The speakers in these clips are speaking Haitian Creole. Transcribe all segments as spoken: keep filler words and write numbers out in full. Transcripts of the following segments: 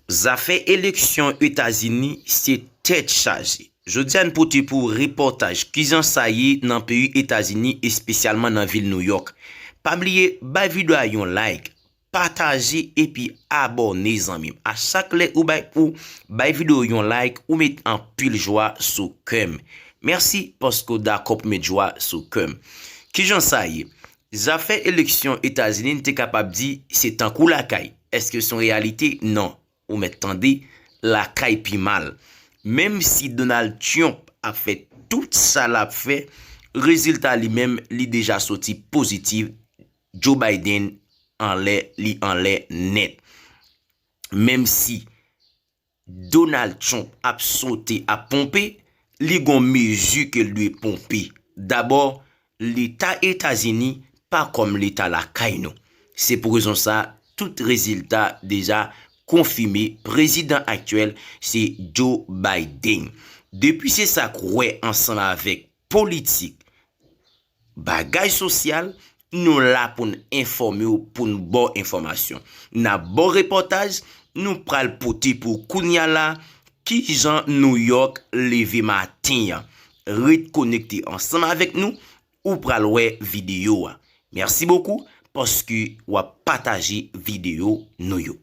Zafè eleksyon Etazini se tèt chaje. Jodi a n pote pou w repòtaj kijan sa ye nan peyi Etazini, espesyalman nan vil Nouyòk. Pa bliye bay videyo a yon like, pataje epi abòne zanmi m. A chak lè ou bay, ou bay videyo yon like, ou met anpil jwa sou kè m. Mèsi paske w dakò pou met jwa sou kè m. Kijan sa ye? Zafè eleksyon Etazini, n te kapab di se tankou lakay. Èske se yon reyalite? Non. Ou mèt tande, lakay pi mal. Menm si Donald Trump ap fè tout sa l ap fè, rezilta li menm, li deja soti pozitif. Joe Biden anlè, li anlè nèt. Menm si Donald Trump ap sote, ap ponpe, li gon mezi ke l dwe ponpe. Dabò, Leta Etazini pa kòm Leta lakay nou. Se pou rezon sa, tout rezilta deja konfime, prezidan aktyèl se Joe Biden. Depi se sa k wè ansanm avèk politik, bagay sosyal, nou la pou n enfòme w, pou n ba w enfòmasyon. N ap ba w repòtaj, nou pral pote pou w kounya la, kijan Nouyòk leve maten an. Ret konekte ansanm avèk nou, ou pral wè videyo a. Mèsi bokou paske w ap pataje videyo nou yo.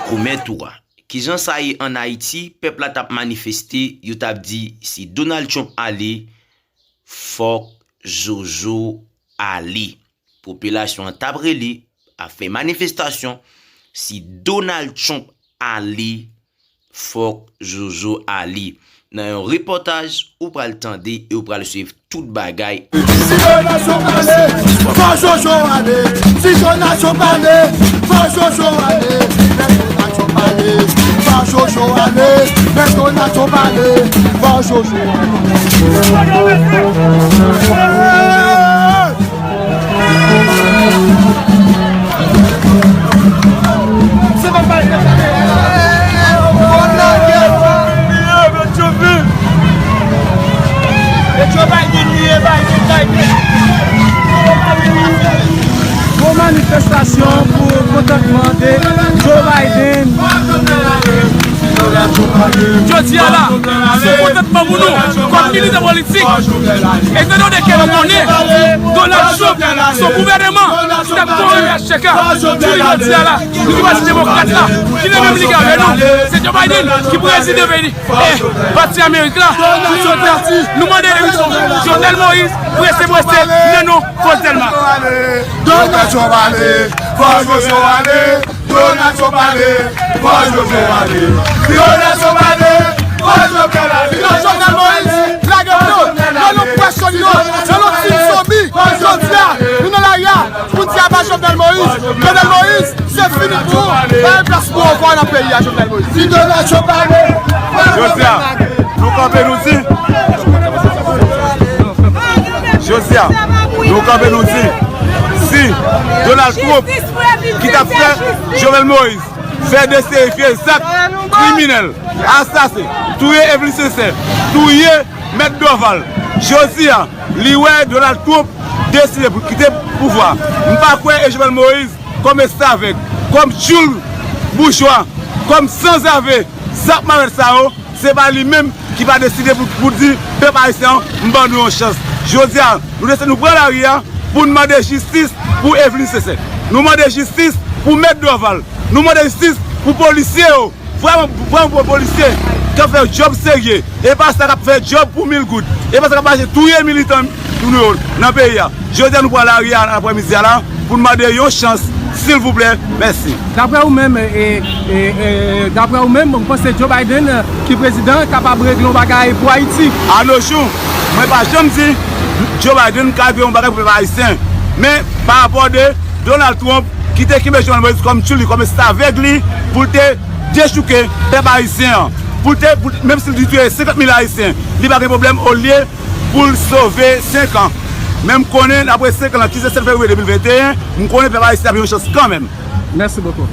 Komè tou a. Kijan sa ye ann Ayiti? Pèp la t ap manifeste, yo t ap di, si Donald Trump ale, fòk Jojo ale. Popilasyon an t ap rele, ap fè manifestasyon, si Donald Trump ale, fòk Jojo ale. Nan yon repòtaj, ou pral tande e ou pral swiv tout bagay. Si Donald Trump ale, fò Jojo ale. Si Donald Trump ale, fò Jojo ale. Fò Jojo ale, fò Jojo ale. Fò Jojo ale, fò Jojo ale. Gwo manifestasyon pou kontantman de Joe Biden. Jodi a la, se kontantman pou nou kòm militan politik. Etandone ke nou konnen Donald Trump se yon gouvèneman ki t ap kore H T K. Jounen jodi a la, nou gen pati demokrat la ki nan menm lig avè nou. Se Joe Biden ki prezide peyi, eh, pati Amerik la. Nou sot pati, nou mande demisyon Jovenel Moïse, prese prese, nan non Fòs Dèlma. Donald Trump ale, fò Jojo ale. Donald Trump ale, fò Jojo ale. Donald Trump ale, fò Jovenel ale. Jovenel Moïse, lage dlo, nan non pwèson dlo, nan non tim zonbi. Fò Jodi a, nou nan lari a pou n di aba Jovenel Moïse. Jovenel Moïse, se fini pou ou. Pa gen plas pou ou ankò nan peyi a, Jovenel Moïse. Si Donald Trump ale, jodi a, nou kanpe, nou di, jodi a, nou kanpe, nou di, si Donald Trump ki t ap fè Jovenel Moïse fè deserifye zak kriminèl, asasen, touye Evelyne Sincère, touye Mèt Dorval. Jodi a, li wè Donald Trump deside pou l kite pouvwa. M pa kwè e Jovenel Moïse kòm restavèk, kòm tchoul boujwa, kòm sanzave, zak malonèt sa yo, se pa li menm ki va deside pou, pou di pèp ayisyen an, m ban nou yon chans. Jodi a, nou deside, nou pran lari a pou n mande jistis pou Evelyne Sincère. Nou mande jistis pou Mèt Dorval. Nou mande jistis pou polisye yo. Vrèman, vrèman pou polisye k ap fè djòb serye. E pa sa k ap fè djòb pou mil goud. E pa sa k ap mache touye militan nou yo nan peyi a. Jodi a, nou pran lari a aprèmidi a la pou n mande yon chans, silvouplè. Mèsi. Daprè ou menm, e, e, e, daprè ou menm, ou panse Joe Biden, e, ki prezidan, kapab regle yon bagay pou Ayiti? A nos jours, mwen pa janm di Joe Biden ka regle yon bagay pou pèp ayisyen. Men, pa rapò de Donald Trump, ki te kenbe Jovenel Moïse kòm tchoul li, kòm restavèk li, pou l te dechouke pèp ayisyen an. Pou l te, pou, menm si l te touye senkant mil ayisyen, li pa gen pwoblèm, olye pou l sove senk an. Men m konnen, apre senk an, ki se sèt fevriye de mil venteyen, m konnen pèp ayisyen ap gen yon chans kanmenm. Mèsi bokou.